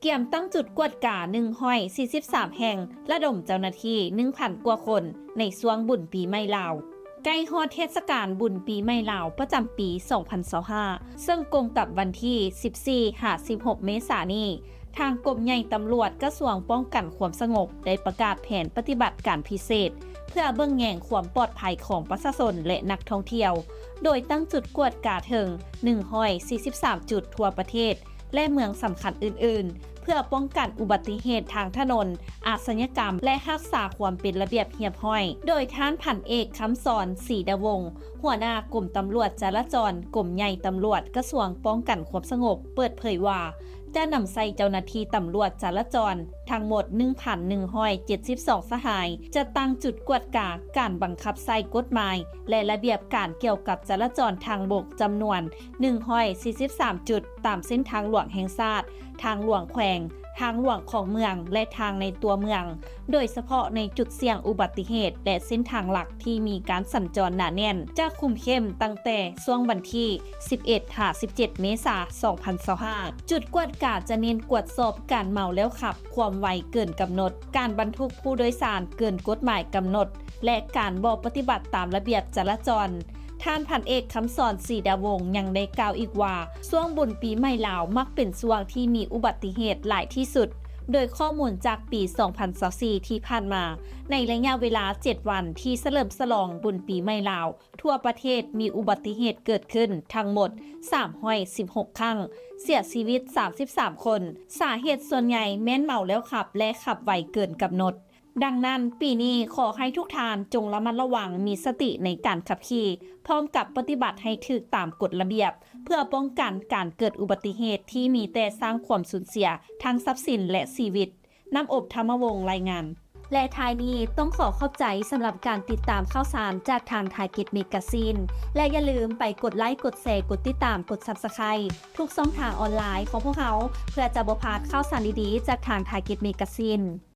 ກຽມຕັ້ງຈຸດກວດກາໜຶ່ງຮ້ອຍສີ່ສິບສາມແຫ່ງ, ລະດົມເຈົ້າໜ້າທີ່ໜຶ່ງພັນກວ່າຄົນໃນຊ່ວງບຸນປີໃໝ່ລາວ. ໃກ້ຮອດເທດສະການບຸນປີໃໝ່ລາວປະຈຳປີສອງພັນຊາວຫ້າ ເຊິ່ງກົງກັບວັນທີສິບສີ່ຫາສິບຫົກເມສານີ້, ທາງກົມໃຫຍ່ຕຳຫຼວດກະຊວງປ້ອງກັນຄວາມສະຫງົບໄດ້ປະກາດແຜນປະຕິບັດການພິເສດ ເພື່ອເບິ່ງແຍງຄວາມປອດໄພຂອງປະຊາຊົນ ແລະ ນັກທ່ອງທ່ຽວ, ໂດຍຕັ້ງຈຸດກວດກາເຖິງໜຶ່ງຮ້ອຍສີ່ສິບສາມຈຸດທົ່ວປະເທດ ແລະ ເມືອງສຳຄັນອື່ນໆ ເພື່ອປ້ອງກັນອຸບັດຕິເຫດທາງຖະໜົນ, ອາຊະຍາກຳ ແລະ ຮັກສາຄວາມເປັນລະບຽບຮຽບຮ້ອຍ. ໂດຍທ່ານພັນເອກ ຄຳສອນ ສີດາວົງ ຫົວໜ້າກົມຕຳຫຼວດຈະລາຈອນ ກົມໃຫຍ່ຕຳຫຼວດ ກະຊວງປ້ອງກັນຄວາມສະຫງົບ ເປີດເຜີຍວ່າ ຈະນຳໃຊ້ເຈົ້າໜ້າທີ່ຕຳຫຼວດຈະລາຈອນທັງໝົດໜຶ່ງພັນໜຶ່ງຮ້ອຍເຈັດສິບສອງສະຫາຍ, ຈັດຕັ້ງຈຸດກວດກາການບັງຄັບໃຊ້ກົດໝາຍ ແລະ ລະບຽບການກ່ຽວກັບຈະລາຈອນທາງບົກຈຳນວນໜຶ່ງຮ້ອຍສີ່ສິບສາມຈຸດ ຕາມເສັ້ນທາງຫຼວງແຫ່ງຊາດ, ທາງຫຼວງແຂວງ, ທາງຫຼວງຂອງເມືອງ ແລະ ທາງໃນຕົວເມືອງ, ໂດຍສະເພາະໃນຈຸດສ່ຽງອຸບັດຕິເຫດ ແລະ ເສັ້ນທາງຫຼັກທີ່ມີການສັນຈອນໜາແໜ້ນ, ຈະຄຸມເຂັ້ມຕັ້ງແຕ່ຊ່ວງວັນທີສິບເອັດຫາສິບເຈັດເມສາສອງພັນຊາວຫ້າ. ຈຸດກວດກາຈະເນັ້ນກວດສອບການເມົາແລ້ວຂັບ, ຄວາມໄວເກີນກຳນົດ, ການບັນທຸກຜູ້ໂດຍສານເກີນກົດໝາຍກຳນົດ ແລະ ການບໍ່ປະຕິບັດຕາມລະບຽບຈະລາຈອນ. ທ່ານພັນເອກ ຄຳສອນ ສີດາວົງ ຍັງໄດ້ກ່າວອີກວ່າ, ຊ່ວງບຸນປີໃໝ່ລາວມັກເປັນຊ່ວງທີ່ມີອຸບັດຕິເຫດຫຼາຍທີ່ສຸດ, ໂດຍຂໍ້ມູນຈາກປີສອງພັນຊາວສີ່ທີ່ຜ່ານມາ, ໃນໄລຍະເວລາເຈັດວັນທີ່ສະເຫຼີມສະຫຼອງບຸນປີໃໝ່ລາວ, ທົ່ວປະເທດມີອຸບັດຕິເຫດເກີດຂຶ້ນທັງໝົດສາມຮ້ອຍສິບຫົກຄັ້ງ, ເສຍຊີວິດສາມສິບສາມຄົນ, ສາເຫດສ່ວນໃຫຍ່ແມ່ນເມົາແລ້ວຂັບ ແລະ ຂັບໄວເກີນກຳນົດ. ດັ່ງນັ້ນ, ປີນີ້ຂໍໃຫ້ທຸກທ່ານຈົ່ງລະມັດລະວັງ, ມີສະຕິໃນການຂັບຂີ່, ພ້ອມກັບປະຕິບັດໃຫ້ຖືກຕາມກົດລະບຽບ, ເພື່ອປ້ອງກັນການເກີດອຸບັດຕິເຫດທີ່ມີແຕ່ສ້າງຄວາມສູນເສຍທັງຊັບສິນ ແລະ ຊີວິດ. ນ້ຳອົບ ທຳມະວົງ ລາຍງານ. ແລະ ທ້າຍນີ້ຕ້ອງຂໍຂອບໃຈສຳລັບການຕິດຕາມຂ່າວສານຈາກທາງ Target Magazine ແລະ ຢ່າລືມໄປກົດໄລ, ກົດແຊ, ກົດຕິດຕາມ, ກົດ Subscribe ທຸກຊ່ອງທາງອອນລາຍຂອງພວກເຮົາ ເພື່ອຈະບໍ່ພາດຂ່າວສານດີໆຈາກທາງ Target Magazine.